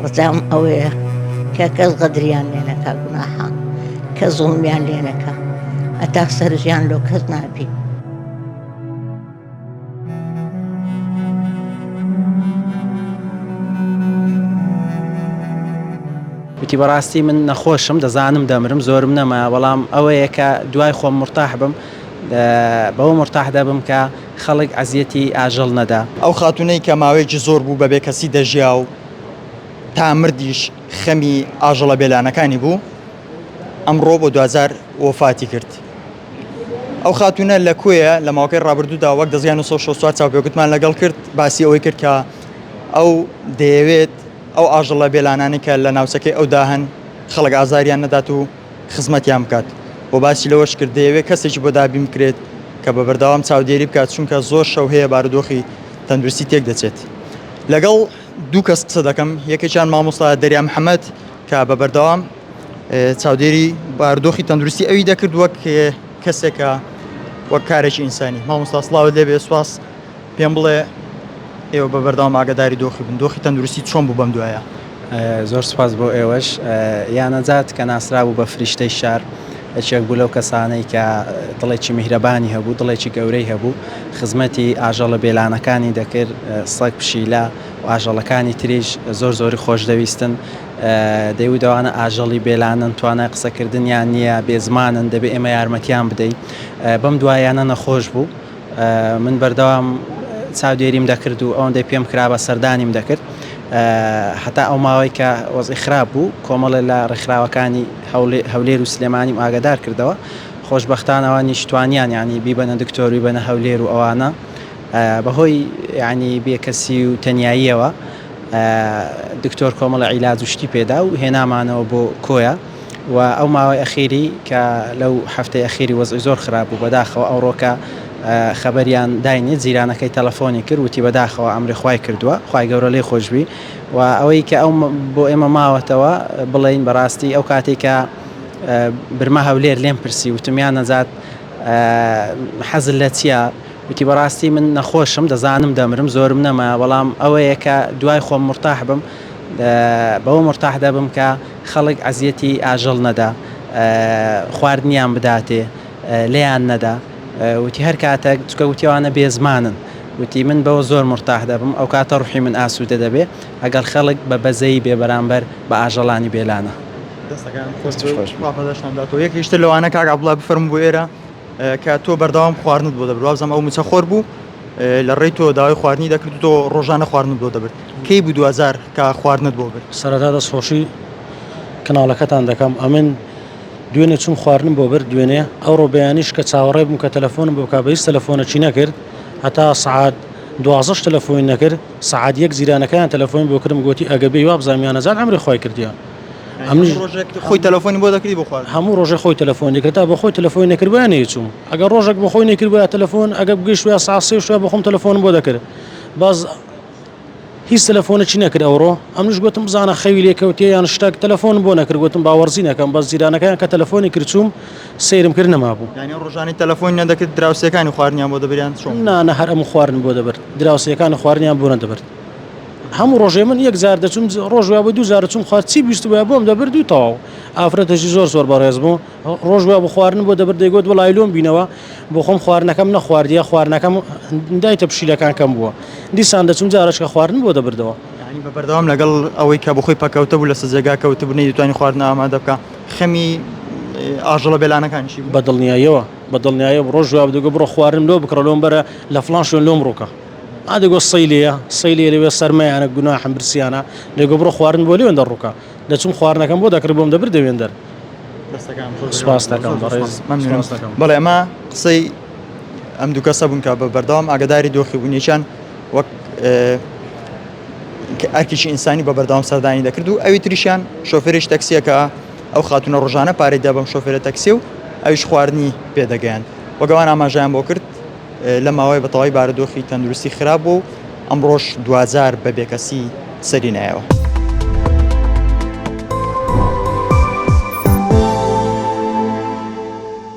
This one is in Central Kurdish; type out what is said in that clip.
ڕجام ئەوەیە کە کەس غەدریان لێ نەکا گوناحە کە زوڵمیان لێ نەکا هەتا سەر ژیان لۆ کەس نابی. وتی بەڕاستی من نەخۆشم دەزانم دەمرم زۆرم نەمایە بەڵام ئەوەیە کە دوای خۆم مورتاح بم بەوە مورتاح دەبم کە خەڵک ئەزیەتی ئاژەڵ نەدا. ئەو خاتوونەی کە ماوەیەکی زۆر بوو بە بێکەسی دەژیا و تا مردیش خەمی ئاژەڵە بێلانەکانی بوو، ئەمڕۆ بۆ دواجار وەفاتی کرد. ئەو خاتوونە لە کۆیە لە ماوەکەی ڕابردوودا وەک دەزگای 964 چاوپێکوتمان لەگەڵ کرد باسی ئەوەی کرد کە ئەو دەیەوێت ئەو ئاژەڵە بێلانانەی کە لە ناوچەکەی ئەودا هەن خەڵک ئازاریان نەدات و خزمەتیان بکات و باسی لەوەش کرد دەیەوێت کەسێکی بۆ دابین بکرێت کە بە بەردەوام چاودێری بکات چونکە زۆر شەو هەیە بارودۆخی تەندروستی تێک دەچێت لەگەڵ دوو کەس قسە دەکەم یەکێکیان مامۆستا دەریا محەممەد کە بە بەردەوام چاودێری بارودۆخی تەندروستی ئەوی دەکرد وەک کەسێکە وەک کارێکی ئینسانی مامۆستا سڵاوت لێبێ سواس پێم بڵێ ئێوە بە بەردەوام ئاگاداری دۆخی بوون، دۆخی تەندروستی چۆن بوو بەم دوایە؟ زۆر سوپاس بۆ ئێوەش. یا نەجات کە ناسرابوو بە فریشتەی شار، یەکێک بوو لەو کەسانەی کە دڵێکی میهرەبانی هەبوو، دڵێکی گەورەی هەبوو، خزمەتی ئاژەڵە بێلانەکانی دەکرد، سەگ، پشیلە و ئاژەڵەکانی تریش زۆر زۆری خۆشدەویستن. دەیوت ئەوانە ئاژەڵی بێلانەن، توانای قسەکردنیان نییە، بێزمانن، دەبێ ئێمە یارمەتیان بدەین. بەم دواییانە نەخۆش بوو. من بەردەوام چاودێریم دەکرد و ئەوەندەی پێم کرابا سەردانیم دەکرد هەتا ئەو ماوەی کە وەزعی خراپ بوو کۆمەڵێ لە ڕێکخراوەکانی هەولێر و سلێمانیم ئاگادار کردەوە خۆشبەختان ئەوانیش توانیان یعنی بیبەنە دکتۆر بیبەنە هەولێر و ئەوانە بەهۆی یعنی بێکەسی و تەنیاییەوە دکتۆر کۆمەڵە عیلاج و شتی پێدا و هێنامانەوە بۆ کۆیە و ئەو ماوەی ئەخیری کە لەو هەفتەی ئەخیری وەزعی زۆر خراپ بوو بەداخەوە ئەوڕۆکە خەبەریان داینێ جیرانەکەی تەلەفۆنی کرد وتی بەداخەوە ئەمری خوای کردووە خوای گەورە لێی خۆشبی و ئەوەی کە ئەو بۆ ئێمە ماوەتەوە بڵێین بەڕاستی ئەو کاتێک کە برمە هەولێر لێم پرسی وتم یان نەجات حەزت لە چییە وتی بەڕاستی من نەخۆشم دەزانم دەمرم زۆرم نەمایە بەڵام ئەوەیە کە دوای خۆم مورتاح بم بەوە مورتاح دەبم کە خەڵک ئەزیەتی ئاژەڵ نەدا خواردنیان بداتێ لێیان نەدا وتی هەر کاتەک چکە وتی ئەوانە بێزمانن وتی من بەوە زۆر مورتاح دەبم ئەو کاتە ڕوحی من ئاسوودە دەبێ ئەگەر خەڵک بە بەزەیی بێ بەرامبەر بە ئاژەڵانی بێلانە. دەستەکان خۆش بێ خوا پاداشتان بداتەوە یەکێکیش تر لەوانە کاک عەبدوڵا بفەرموو بۆ ئێرە کە تۆ بەردەوام خواردنت بۆ دەبرد وابزانم ئەو موچەخۆر بوو لە ڕێی تۆ داوای خواردنی دەکرد و تۆ ڕۆژانە خواردنت بۆ دەبرد کەی بوو دواجار کە خواردنت بۆ برد؟ سەرەتا دەستخۆشی کەناڵەکەتان دەکەم ئەمن دوێنێ چوم خواردنم بۆ برد دوێنێ ئەوڕۆ بەیانیش کە چاوەڕێ بووم کە تەلەفۆنم بۆ بکا بە هیچ تەلەفۆنەکی نەکرد هەتا سەعات دوازدەش تەلەفۆنی نەکرد سەعات یەک جیرانەکەیان تەلەفۆنی بۆ کردم گۆتی ئەگە بێی وابزانم یان نەجات عەمری خوای کردیە ئەمنیش ڕۆژێک خۆی تەلەفۆنی بۆ دەکردی بۆ خواردن هەموو ڕۆژێ خۆی تەلەفۆن دەکرد تا بۆ خۆی تەلەفۆنی نەکردبایە نەیچووم ئەگەر ڕۆژێک بۆ خۆی نەکردبایە تەلەفۆن ئەگەر بگەیشتبایە سەعات سێ شوێ بۆ خۆم تەلەفۆنم بۆ دەکرد بەس هیچ تەلەفۆنێکی نەکرد ئەوڕۆ ئەمنیش گوتم بزانە خەوی لێ کەوتیە یان شتەک تەلەفۆنم بۆ نەکرد گوتم با وەرزی نەکەم بەس جیرانەکەیان کە تەلەفۆنی کرد چووم سەیرم کرد نەمابوو. یانی ئەو ڕۆژانەی تەلەفۆنی نەدەکرد دراوسێکانی خواردنیان بۆ دەبرد یان چۆن؟ نا نا هەر ئەم خواردنم بۆ دەبرد دراوسێکانی خواردنیان بۆ نەدەبرد هەموو ڕۆژێ من یەک جار دەچوم ڕۆژ وابوو دوو جار دەچوم خوارد چی بیستبووە بۆم دەبرد و تەواو ئافرەتێکی زۆر زۆر بەڕێز بوو ڕۆژ وابوو خواردن بۆ دەبرد دەیگوت وەڵای لۆم بینەوە بۆ خۆم خواردنەکەم نەخواردیە خواردنەکەم دایتە پشیلەکان کەم بووە دیسان دەچوم جارەشکە خواردن بۆ دەبردەوە. یانی بە بەردەوام لەگەڵ ئەوەی کە بۆخۆی پەکەوتە بوو لەسەر جێگا کەوتبوو نەیدەتوانی خواردن ئامادە بکا خەمی ئاژەڵە بێلانەکانیشی بوو؟ بە دڵنیاییەوە بە دڵنیاییەوە ڕۆژ وابوو دەگوت بڕۆ خواردنم لۆ بکڕە لۆم بەرە لە فڵان شوێن لۆم ڕووکە ئا دەگوت سەی لێیە سەی لێیە لەوێ سەرمایانە گوناحم برسیانە دەگوت بڕۆ خواردن بۆ لێوێن دەڕووکە دەچووم خواردنەکەم بۆ دەکڕی بۆم دەبردە وێندەر. سوپاس دەکەم بەڕێز. مەمنونم. بەڵێ ئەمە قسەی ئەم دوو کەسە بوون کە بە بەردەوام ئاگاداری دۆخی بوون یەکیان وەک ئەرکێکی ئینسانی بە بەردەوام سەردانی دەکرد و ئەوی تریشیان شۆفێرێکی تەکسیە کە ئەو خاتونە ڕۆژانە پارەی دا بەم شۆفێرە تەکسی و ئەویش خواردنی پێدەگەیاند وەک ئەوان ئاماژەیان بۆ کرد لە ماوەی بە تەواوی بارودۆخی تەندروستی خراپ بوو و ئەمڕۆش دواجار بە بێکەسی سەری نایەوە.